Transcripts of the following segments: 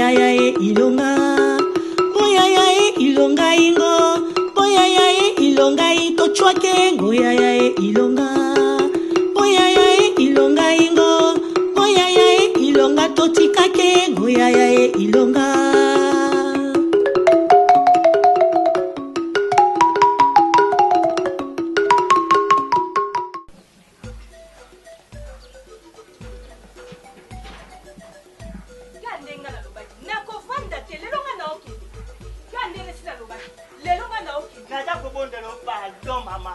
Boyaya e ilonga, boyaya e ilonga ingo, boyaya e ilonga itochwake, ngoyaya e ilonga, boyaya e ilonga ingo, boyaya e ilonga totikake, ngoyaya e ilonga. Nga ndenge nga nalobaki nakovanda te lelo nga naokende nga ndenge si nalobaki lelo nga naokende Naza kobondela yo pardon mama.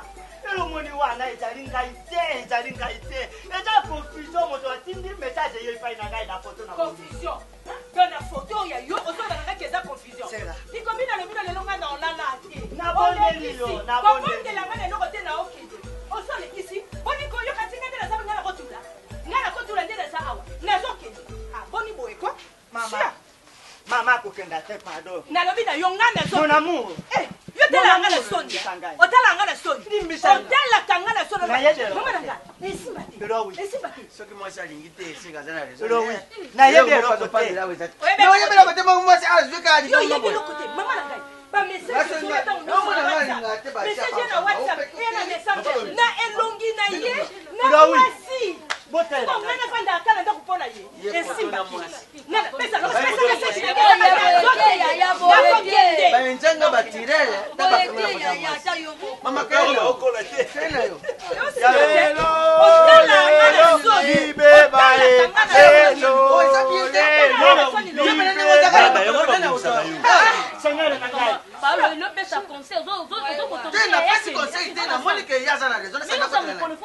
Elomoni wana ezali ngai te, ezali ngai te. Eza confusion moto atindi message eye epai na ngai na foto na confusion donc na foto ya yo ozoloba na ngai ke eza confusion likomi nalobi na lelo nga na olala te Nabondeli yo, nabondeli. kobondela nga na eloko te naokende oso olekisi boni koyoka ti nga nde naza nga nakotula nga nakotula nde naza awa nazokende Ah, boni boye ko Mama. Mama akokenda te pardon. Nalobi na yo nga nazo Mon amour. Eh, yo tala nga na soni. Limbisa ngai. Otala nga na soni. Limbisa ngai. Otalaka nga na soni. Nayebi eloko Mama na te. nga. Esimba te. Elowi. Esimba te. Soki mwasi alingi te esika aza na raison. Elowi. Nayebi eloko te. Oyebi eloko te moko mwasi azwi kaka Yo likambo oyebi boye. eloko te. Mama na ngai. Ba message Nasi ezoya nga- ntango nyonso Namona na nga WhatsApp. alinga te ba Message tia ye na WhatsApp, papa. ye na Messenger. Na elongi na ye, na Elowi. mwasi. Botela Siko ngai. ngai nafandaka kaka na ndako mpo na ye. Ye Esimba na te. mwasi. Nana, pesa eloko, pesa message na ngai, nazokende. Nakokende. Baenzanga batirele na bakamela koza mwasi. Mama kayela yo. Kayela yo. Lelo, Otala nga na lelo, soni. libeba e, Otalaka nga na lelo, Oh, eza bien te. lelo, Yo mena ndenge ozaka na bato na oza. Seigneur na ngai. Te napesi conseil te namoni ke ye aza na raison nasanga kotela na ye.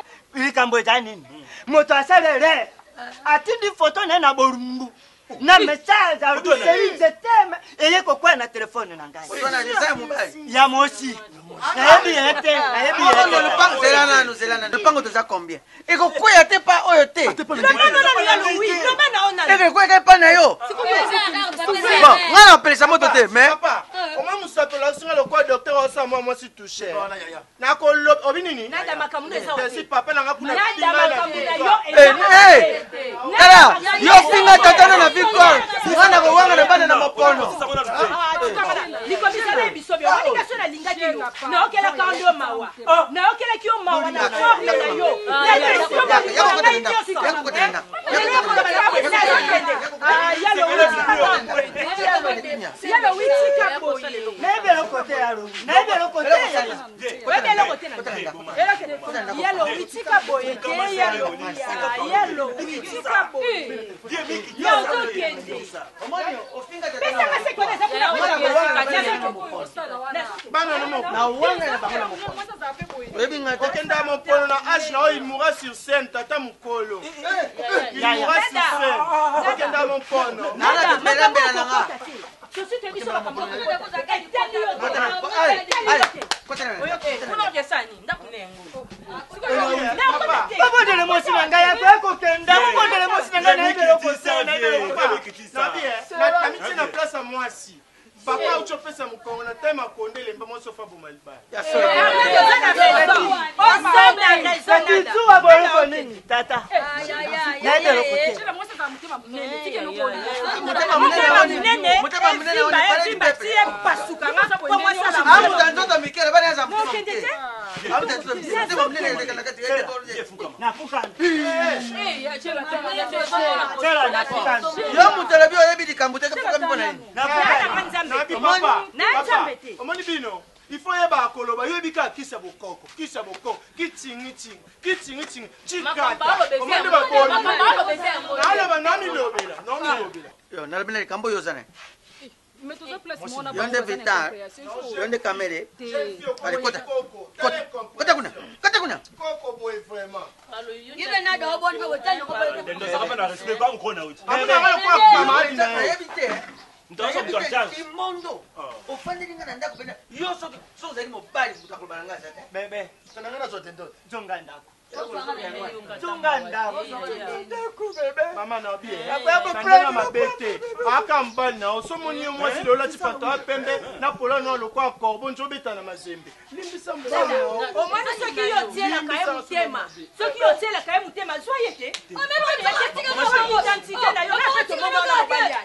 Likambo eza nini? Moto asala erreur. Atindi foto na ye na bolumbu. Na message alobi chérie je t'aime eye kokwea na telefone na ngai. Foto na eza ya mobali. Ya mosi. Nayebi ye te, nayebi ye Oyo te. lopango zela nanu zela nanu lopango toza combien ekokweya te pa oyo te Loba nanu ya Louis, loba na yo nanu. ekokweyaka epa na yo bon ngai napelisa moto te mais Papa, omoi mosato olasinga lokola docteur osala mwa mwasi touche. Nakoloba obi nini? Nada makambo na eza Tesi wapi? papa na nga kuna Nada finga na makambo na yo victoire. Eh, eza wapi? eh, tala yo finga tata no na victoire ngai nakowanga na bana na mopono likomisa na biso bio omonika so nalingaki yo nayokelaka yo mawa nayokelaki yo mawa na forme na yo yalowitika boye Nayebi eloko te ya Louis. Nayebi eloko te ya Louis. oyebi eloko te na yalowitika boye te yalowitika boye yozokende pesanga sekone eza kuna Bana na mopono. nawanga na bango na mopono oyebi ngai te Okenda mopono na age na oyo il mourra sur scène tata mokolo. Il mourra sur scène. Okenda mopono. nana tembelambela na nga Babondele mwasi na ngai akoya kokenda. Babondele mwasi na ngai nayebi eloko te, nayebi eloko te. Nabi, eh, namitie na place ya mwasi. Papa auti opesa mokongo na time akonde elemba mwasi ofa boma libala. Tituwa boyoko nini tata? Nayebi eloko te. amuta nzoto mikele bana aza motema moke amuta nzoto motema monene eleka na kati Nafukana. Tela nafukana. yo moto alobi oyebi likambo te fukami mpo na nini Nafukana. Nabi papa. Na Nzambe te. Papa, omoni bino il faut yeba koloba yoyebi kaka kisi ya bokoko kisi ya bokoko kitingitingi kitingitingi cikata omoni bakoli naloba namilobela namilobela yo nalobi na likambo oyo oza na yo nde vitar yo nde kamere ale kota kota kota kuna kota kuna koko boye vraiment Amuna amonaka lokola kamali na ye nayebi te nayebi te imondo ofandeli nga na ndako mpena yo soki soki ozali mobali moto akoloba na ngai aza te Bebe, nanga nazwa te ndoto zonga ndako. Zonga ndako. Ndako bebe. Mama na bie. Akoya Sandela mabe te. Aka mobali na yo. Somoni yo mwasi lelo olati pantalon ya pembe na polo na lokola corbeau nzo beta na mazembe. Limbisa mobali na yo. Omoni soki yo otielaka ye motema, soki yo otielaka ye motema, zwa ye te. Identité na yo na mpe tomona na mobali ya.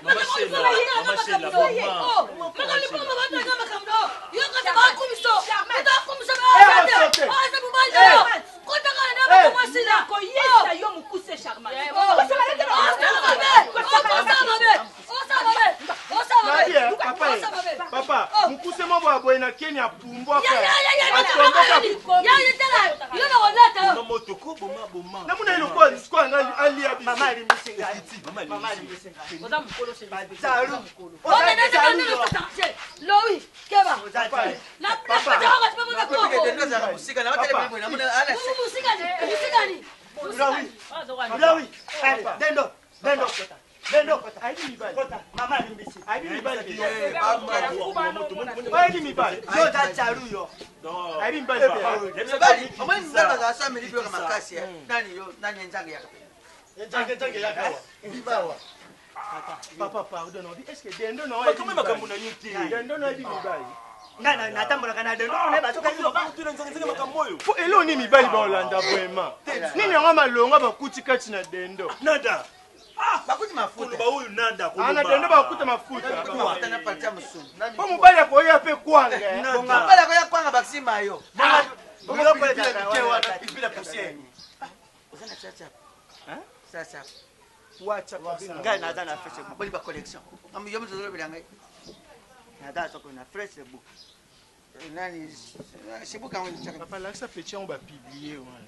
Nakoyesa yo mokuse Charmant. Nabi, eh, papa, eh, papa, mokuse moko ya boye na Kenya apumbwaka. Atomboka. Namona ye lokola lokola ngai alia biso. Mama alimbisi ngai. Mama alimbisi ngai. Oza mokolo chérie. Jaloux. Lowi, keba. Oza jaloux. Lawi. Lawi. Allez, dendo. Dendo kota. Dendo kota. Ayebi mibali. Kota. Mama alimbisi. Ayebi mibali. Ayebi mibali. Yo oza jaloux yo. Ayebi mibali. Mibali, omoni mibali bazala so ameli biloko makasi, eh. Nani yo, nani nzange yaka? Nzange yaka awa. Bibawa. Papa, pardon, nabi, est-ce que dendo na Bakoma makambo na yo te. Dendo na yebi mibali. Ngai natambolaka na dendo na bazoka yo. Makambo oyo. Po eloni mibali baolanda vraiment. Nini yango malonga bakuti kati na dendo. Nada. Bakuti mafuta. Koloba oyo nada koloba. Ana dendo bakuta mafuta. Bakuti mafuta na parti ya mosuni. Po mobali akoya pe kwanga. eh. Mobali akoya kwanga bakisima yo. Biloko ezalaka wana. Pilipili ya poussière. Oza na chacha. Sasa. WhatsApp. Ngai naza na Facebook. Boli ba collection. Amu yo moto ozolobela ngai. Naza soko na Facebook. Nani sibuka yango ezalaka. Papa lakisa petit yango ba publier wana.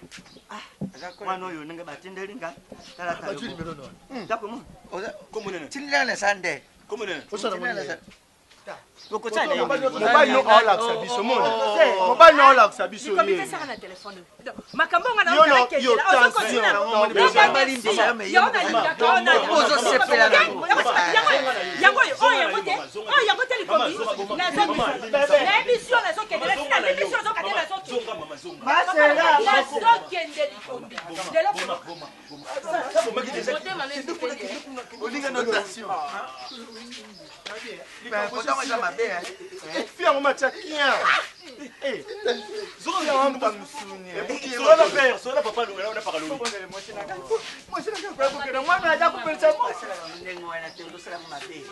Mwana oyo ndenge batindeli ngai. Tala tala. Bazwi numéro na wana. Ndako mo. Oza Kombo nene. tindela na sande. Kombo nene. Osala moni ye. Okotala ye. Mobali no aolakisa biso mona. Mobali no aolakisa biso Likombi ye. pesaka na telefone. Makambo nga na Yo na- okendela, yo ozokontina. tension. Yo nalingaka yo nada. Ozosepela na yango. Yango oyo, oyo yango te, oyo yango te likombi. Nayebisi yo nazokende, nasi nayebisi yo ozokende nazokende. Zonga mama zonga. Masela. Nazokende likombi. Lelo Olinga notation. Mais pourtant eza mabe, hein. Fi yango matia kien. Eh. Zonga yango mta musuni. Sola père, sola papa longa na paka lobi. Mwasi na ngai akoya kokende. Mwana aza kopelisa mwasi. Ndenge wana te ozosala ngo mabe.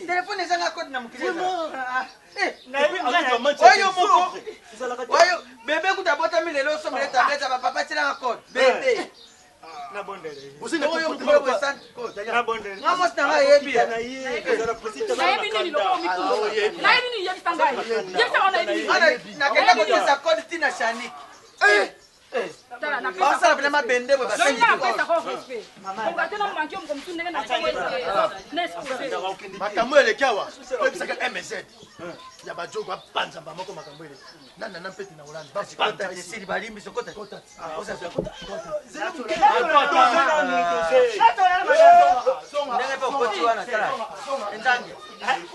Telefone ezanga code na mokili eza. Eh, Nayebi ngai na- oyo moko. Oyo bebe kuta botami lelo osombele tablette ya bapapa tielanga code. Bebe. Nabondele. Oyo mokolo boye sans code. Nabondele. Nga mwasi na ngai ayebi, eh. Nayebi nini lokola mikulu. Nayebi nini yebisa ngai. Yebisa ngai nayebi nini. Nga nakenda kotisa code ntina shanik. Tala, napesa Basala pena mabende boye Lobi basengi nga code. napesa ko respect. Konga te na manke yo mokomosu ndenge na na expose. Makambo eleki awa toyebisaka mz ya bajogo apanzamba moko makambo eleki nana na mpete na Hollande Kota te, sili balimbi so kota. Ndenge mpe okoti wana tala nzange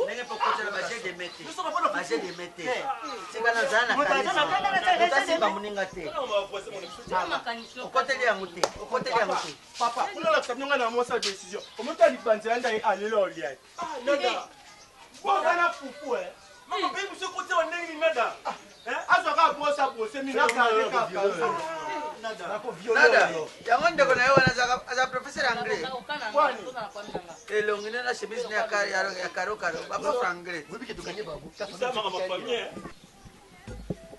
ndenge mpe okoti wana baje de mete baje de mete tika nazala na charisme otasimba moninga te okoteli yango te okoteli yango te. Papa, kuna lakisa bino ngai na mwasi ya décision. Omota libanzi ya ndai alela olia. Nada. Boza na fufu eh. Mama pe muso koti wa ndenge ni nada. Azwaka brosse a brosse mina kale kaka. Nada yango ndeko na ye wana aza professeur anglais Kwani? elongi ne na chemise ne ya karo karo baprof anglais. Oyebi ke tokanye bango. Ça mama ma famille.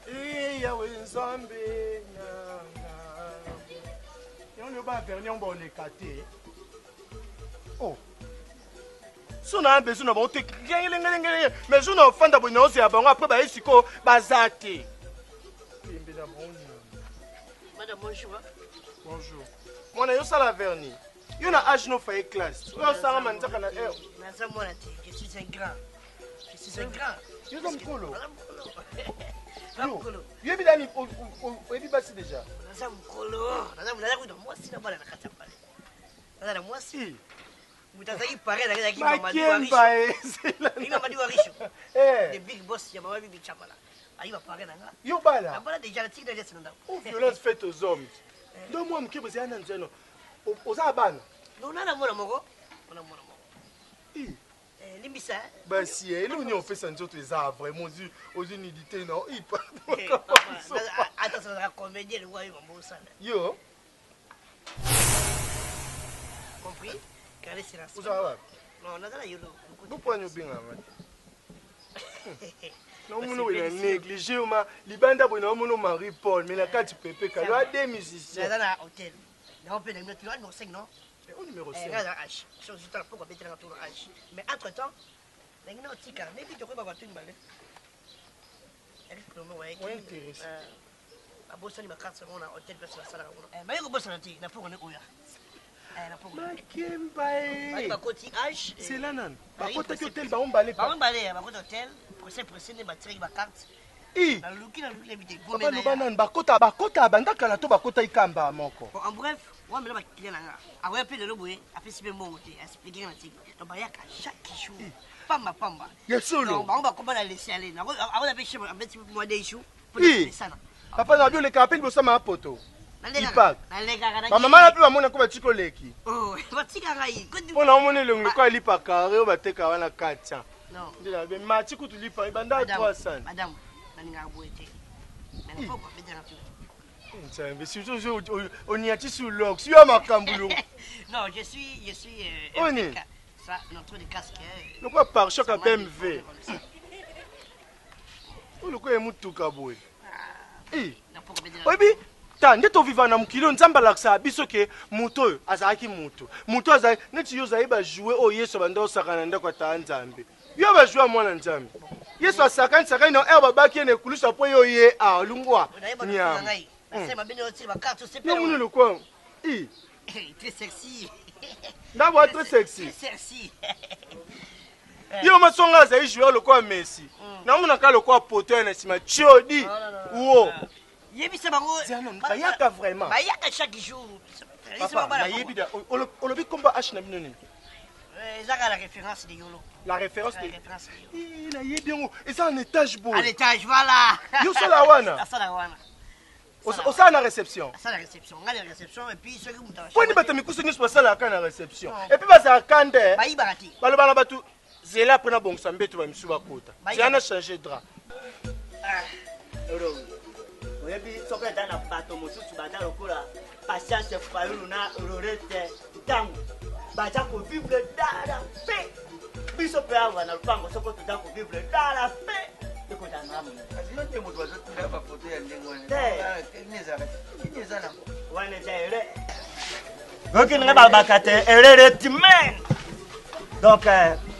Eh Yawe Nzambe nanga. Yango lelo ba vernis yango baoleka te. Oh. So na besoin na bango te ngelengelengelenge mais jour na ofanda boye naozela bango après baye sikoyo baza te. Pembela bango nini? Madame, bonjour. Bonjour. Mwana yo sala vernis. Yo na âge no faye classe. Oyo osanga manzaka na heure. Naza mwana te, je suis un grand. Je suis un grand. Yo za mokolo. Naza mokolo. Naza Yo. mokolo. Yoyebi dani oyebi basi déjà. Naza mokolo. Naza naza kuta mwasi na bana na kati ya pale. Naza na mwasi. Moto azalaki pare azalaki Mamadi Warisho. Makemba ezela. Ayi Mamadi Warisho. Eh. The big boss ya mama Bibi Chamala. Ayi ba pare na nga. Yo bala. Nabala déjà natiki na lesi na ndako. Ou violence faite aux hommes. Ndo mwa moke bozala na nzeno. Oza bana? Non, na mwana moko. Na mwana moko. Eh, limbisa. Basi, eloko nini opesa nzoto eza vraiment ozwi ozwi nudité na i Eh, papa, ata sala comédien le wayo mambosana. Yo? Compris? Carré silence. Oza wapi? Non, nazala yolo. Bopwani obengaka te. Naomona oyo na néglige ma libanda boye naomona Marie Paul mais na kati pepe kalo a deux musiciens. Naza na hôtel. Na hôtel na numéro 5 non? Au numéro 5. Eh, naza H. So je tala pourquoi betela tour H. Mais entre temps, ndenge na otika, mais bito koyeba bato mibale. Eric Plomo ouais. Ouais, intéressant. Abosani bakarte yango na hôtel place basalaka kuna. Baye kobosana te na poko ne oya. Na poko. Makemba e. Bakoti H. C'est là nani? Bakotaki hôtel bango mbale. Bango mbale, bakoti hôtel, pressé pressé nde batiraki bakarte. I. Naluki naluki nayebi te. Papa loba nani bakota bakota banda kala to bakota ikamba moko. Bon, en bref, wamela bakiliya na nga. Akoya mpe lelo boye, apesi mpe mbongo te, explique nga na tiki. Donc bayaka chaque jour. Pamba pamba. Ya solo. Donc bango bakoma na laisser aller. Akoya mpe chez abeti mwa deux jours. I. Papa na bio leka pe liboso ma poto. Ipak. Nalekaka na Bamama na mpe bamona ko batiki oleki. Oh, batika ngai. Mpo na omona elongi lokola lipa carré oyo bateka wana 400. Non. Nde na be mati kutu lipa ebanda 300. Madame, nalingaka boye te. Mais na poko abetaka te. Nzambe, surtout oniati sur l'ox, yo makambo lo. Non, je suis je suis Oni. Ça, notre de casque. Lokola pare-choc ya BMW. Oyo lokola ye motuka boye. Oyebi ta nde toviva na mokili oyo nzambe alakisaka biso ke moto oyo azalaki moto moto azali neti yo ozali bajoue oyo yesu abanda osaka na ndako ya taa nzambe yo bajoue ya mwana nzambe yesu asakani sakani na ere babaki ye na ekulusu apo yo ye a olungwa nyama yo moni lokwa i Très sexy. Ndabo très sexy. Très sexy. Yo masonga azali joueur lokola Messi. Namonaka lokola poto ya na nsima Chiodi. Wo. Yebisa bango. Bayaka vraiment. Bayaka chaque jour. Papa, nayebi da olobi komba H na bino nini? Ezaka la référence de Yolo. La référence de référence de Yolo. Nayebi yango eza en étage boye. En étage, voilà. Yo osala wana. Asala wana. Osala na réception. Asala réception. Nga na réception et puis soki mutu Poni bato mikusu nyonso basalaka na réception. Et puis bazalaka nde. Bayibaka te. Baloba na bato zela mpo nabongisa mbeto bamisu bakota. Zela na changer drap. Oyebi soki eza na bato mosusu baza lokola Patience Fayulu na Lorette ntango baza kovivre dala mpe biso mpe awa na lopango soko toza kovivre dala mpe ekozala malamu. Kasi yo nde moto bazotinda bafoto ya ndenge wana. Te. Nini ezalaka te? Nini eza nango? Wana eza erreur. Oyoki ndenge balobaka te erreur est humaine. Donc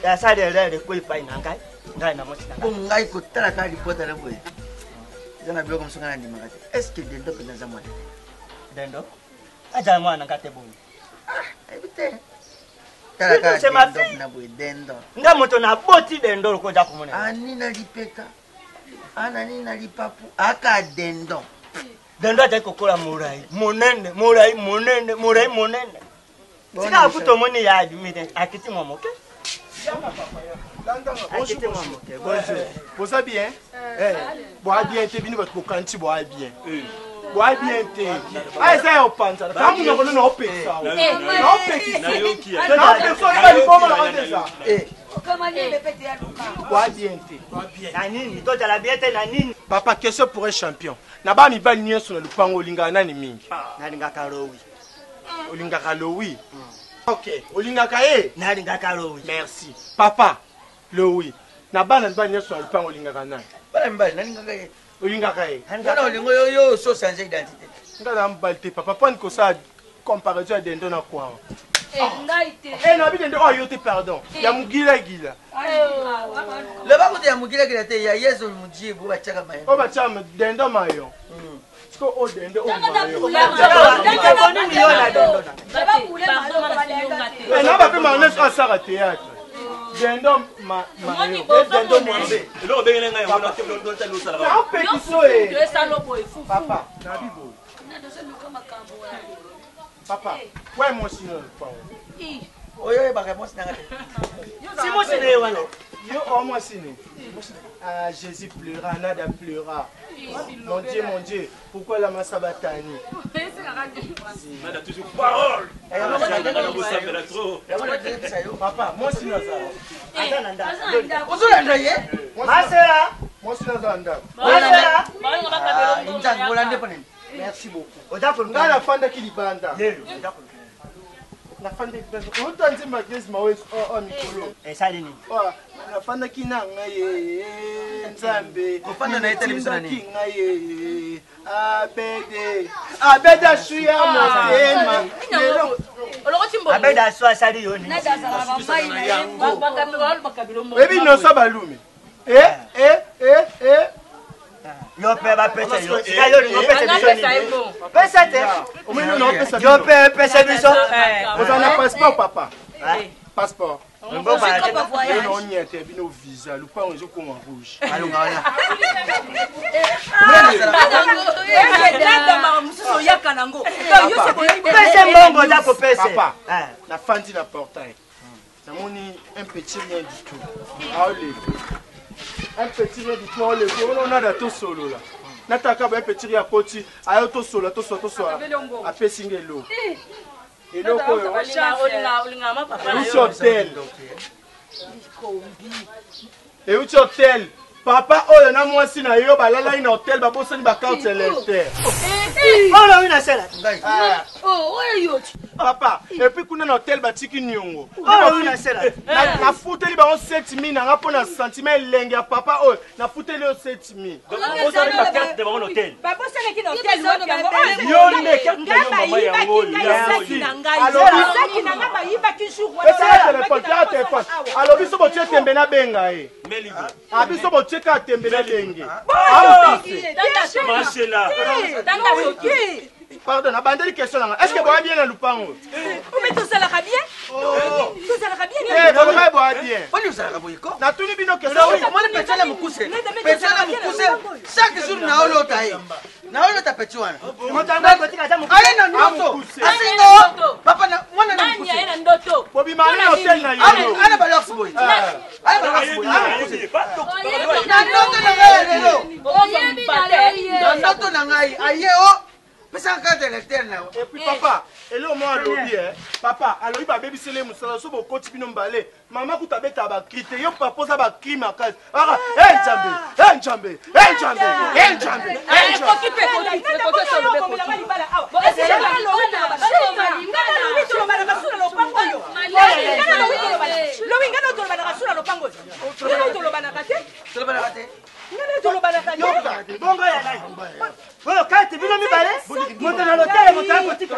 asali erreur ekwei epai na ngai, ngai na mwasi na ngai. Mpo ngai kotala kaka lipota na boye eza na biloko mosusu ngai nandimaka te. Est ce que dendo mpenza aza mwana? Dendo azala mwana na ngai te boye. Nayebi te. Tala kaka C'est ma dendo fille. na boye dendo. Nga moto naboti dendo lokola oza komona. Ani na lipeka ana nini na lipapu aka dendo. Dendo azali kokola molai monene molai monene molai monene. Sika akuta omoni ya abimi te akiti mwa moke. Akiti mwa moke. Bonjour. Boza bien? Boa bien te bino bato bokanisi boa bien. Boa bien te. Ah eza ya opanzana. Kaka monoko no naopekisa. Naopekisa. Naopekisa oyeba liboma na nga eza. Boa bien te. Na nini? Tozala bien te na nini? Papa, question pour un champion. Na ba mibali nyonso na lupango olingaka nani mingi? Nalingaka Lowi. Olingaka Lowi? Ok, olingaka ye? Nalingaka Lowi. Merci. Papa, Lowi. Na bana mibali nyonso na lupango olingaka nani? Bana mibali nalingaka ye. Olingaka ye? Wana olingo yo yo oso changer identité. Nga na mobali te papa, poni kosala comparaison ya dendo na kwawa. Ngai te. Eh na bi dendo oyo yo te pardon. Ya mugilagila. Loba kutu ya mugilagila te ya Yesu mujibu batiaka mayo. Oyo batiaka dendo mayo. Siko oyo dendo oyo mayo. Eh na ba pe mayonnaise asaka théâtre. Dendo ma mayo. Dendo mwambe. Eloko obengeli ngai yango na te ndo osalaka. Naopekisa ye. Papa, na bi boye. Papa, ouais mwasi na lupango. Oyo oyebaka mwasi na nga te. Si mwasi na ye wana. Yo o mwasi ne. Ah, Jésus pleura, Nada pleura. Mon Dieu, mon Dieu, pourquoi la masabatani? Nada toujours parole. Nakosambela trop. Papa, mwasi nazala. Aza na ndako. Ozolanda ye? Masela. Mwasi nazala ndako. Masela. Nzangi olande mpo nini? Merci beaucoup. Oza koluka Ngai nafandaki libanda. Lelo oza koluka. Nafandaki libanda. Ota nzembo ya Grace Mawes o mikolo. Esali nini? Ah, nafandaki na ngai ye Nzambe. Kofanda na ye etali biso na nini? Nitindaki ngai ye abede abede ashuya motema lelo. Olokoti mbongo. Abeda so asali yo nini? Oyebi nyonso balume Eh, eh, eh, eh. Yo mpe bapesa yo. Sika yo olingi opesa biso nini? Pesa te. Omoni nini naopesa Yo bino? mpe pesa biso. Ozala na passeport, papa? Passeport. Mbongo ya te. Bino onyete bino visa, lupango ezokoma rouge. Alonga wana. Nada mosusu oyaka nango. Donc yo se boyebi. Pesa mbongo oza kopesa. Papa. Eh. Nafandi na portail, namoni un petit rien du tout aoleka, un petit rien du tout aoleka wana onada tosolola, nataka ba un petit rien akoti ayo tosolola, tosolola, tosolola, apesi nga eloko, eloko oyo Olinga ma papa na euti yo. hotel, euti hotel, papa. Oyo na mwasi na yo balalaki na hotel, babosani bacarte électeur. Oyo oyo nasala. Ah, papa, et puis kuna na hotel batiki niongo. Oyo oyo nasala. Nafuteli bango 7000 nanga mpo na sentiment elenge ya papa oyo. Nafuteli yo 7000. Ozali bacarte de bango na hotel. Babosanaki na hotel wapi yango? Yo nde carte na Ngai yo mama bayibaki yango. ngai saki na ngai. Saki na ngai bayibaki jour wana. Esala telefone, tala telefone. Alobi so botie tembe nabenga ye. Meligo. Abiso botie kaka tembe nabenge. Machela. Tanga soki. Pardon, nabandeli question nanga: est ce que boya bien na lupango? Ome tozalaka bien. Tozalaka bien. Eh, bolobaki boya bien. Boni ozalaka boye ko? Natuni bino question. Omoni peti na mokuse, peti na mokuse, chaque jour naolota ye, naolota peti wana. Moto yango akotika aza moke. Aye na ndoto. Amokuse. Asingo papa na mwana na Nani mokuse. aye na ndoto? Bobimani na hotel na yo. Ana balorse boye, ana balorse boye, ana mokuse na ndoto na ngai ya lelo, na ndoto na ngai aye o pesaka carte électeur na yo. Et puis papa, eloko moko alobi, eh, papa alobi babebiseli ye mosala so bokoti bino mbale. Mama kuta abetaka bacri te, yo papa oza bacri makasi aka e Nzambe, e Nzambe, e Nzambe, e Nzambe, e Nzambe. Ekoki mpe ekoki. Ekoki solo ekoki. Tolobanaka te. Bongo ya nani? Oyo kati bino mibale, moto na lotele, moto akotika.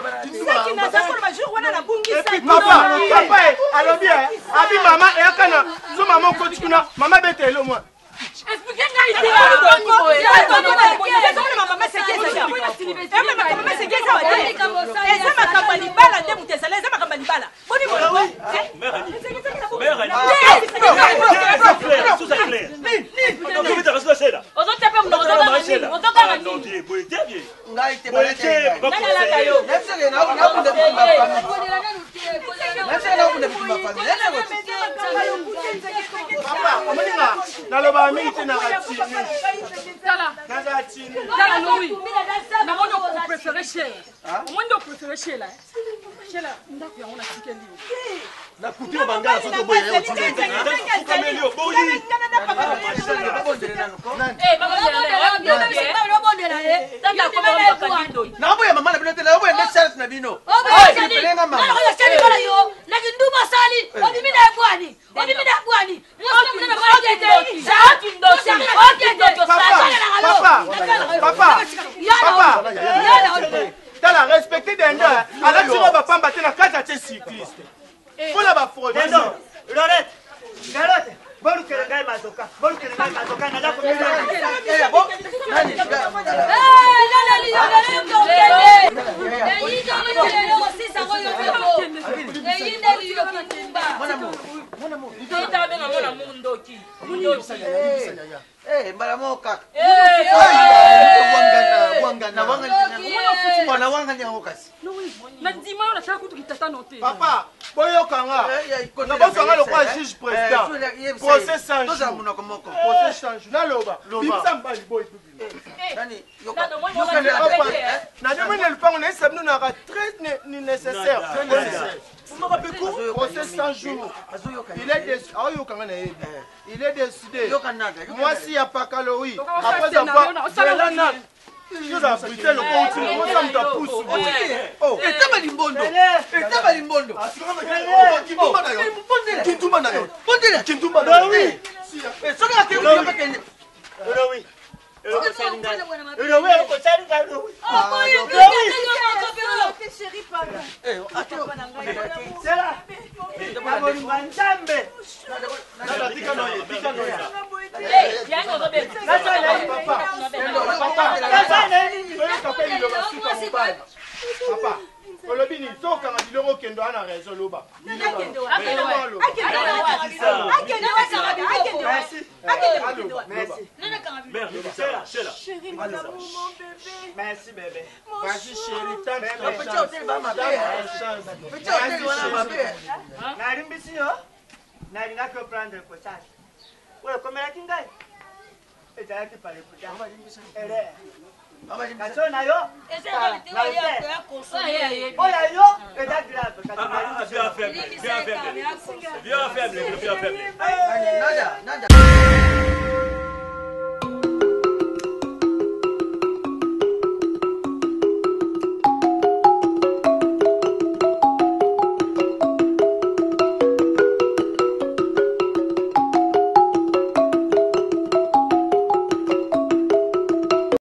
Et puis papa, papa eh, alobi eh, abi mama eyaka na zo mama okoti kuna, mama abeta elo mwa. Eza makambo ya libala nde moto ezala, eza makambo ya libala. Boni boye. Mère Annie. Mère Annie. Sous clair. Tobetaka sous la. Ozotepe monoko, ozokanga nini? Ozokanga nini? Boye te bien. Ngai te. Boye te. Nani alaka yo? Nayebisaka naobunda bitumba famille, nayebisaka naobunda bitumba famille. Papa, omoninga nalobaka mingi te, naka timi, nazala timi. Tala Louis, namoni opréféré Sheila. Omoni nde opréféré Sheila. Sheila, ndako yango natikeli yo. Nakuti yo bangala soki oboyi yango Fukameli oboyi. Naoboya mama na bino te, naoboya nde charge na bino. Pelenga mama. Nakinduba sali obimi na ebwani, obimi na ebwani. Papa, papa, papa, tala, respecte dendo alati ngo bapamba te na kati atie cycliste mpona bafraude. Dendo, Lorette, Garote, bolukele ngai mazoka, bolukele ngai mazoka, naza komela. Mbala moko kaka nawangani yango kasi. Nandima yo natala kutu kitata no te. Papa, boyokanga, nabosanga lokola juge président, procès sans Tozala jour. monoko moko. Procès sans jour, naloba. Loba. Bimisa mobali boy. Nani? Nabimi na lupango nayebisa bino naka très nécessaire. Procès 100 jours. Il est décidé. Aoyoka nga nayebi. Il est décidé. Mwasi ya pakalowi. Après avoir zela na yozala brute loko outi mwasi moto apusu. Etaba limbondo. Etaba limbondo. Kindumba na yo. Kindumba na yo. Kindumba na yo. Soki akende kende. Elowi. Elowi okosali ngai elowi. Sela. Na bolingo ya Nzambe. Papa, olobi nini? So okanga biloko okende wana raison loba. Merci. Chérie, mon amour, mon bébé. Merci bébé. Vas-y chérie, tente Petit ta chance. hôtel ba mabe. Tente ta chance. Petit hôtel wana mabe. Nalimbisi yo. Nalingaki oprendre kosala. Oyo ekomelaki ngai. Ezalaki paleputa. Erreur. Kasi oyo na yo. Oyo ya yo eza grave. Kasi nalimbisi yo. Viens faible, viens faible, viens faible. Nada, nada.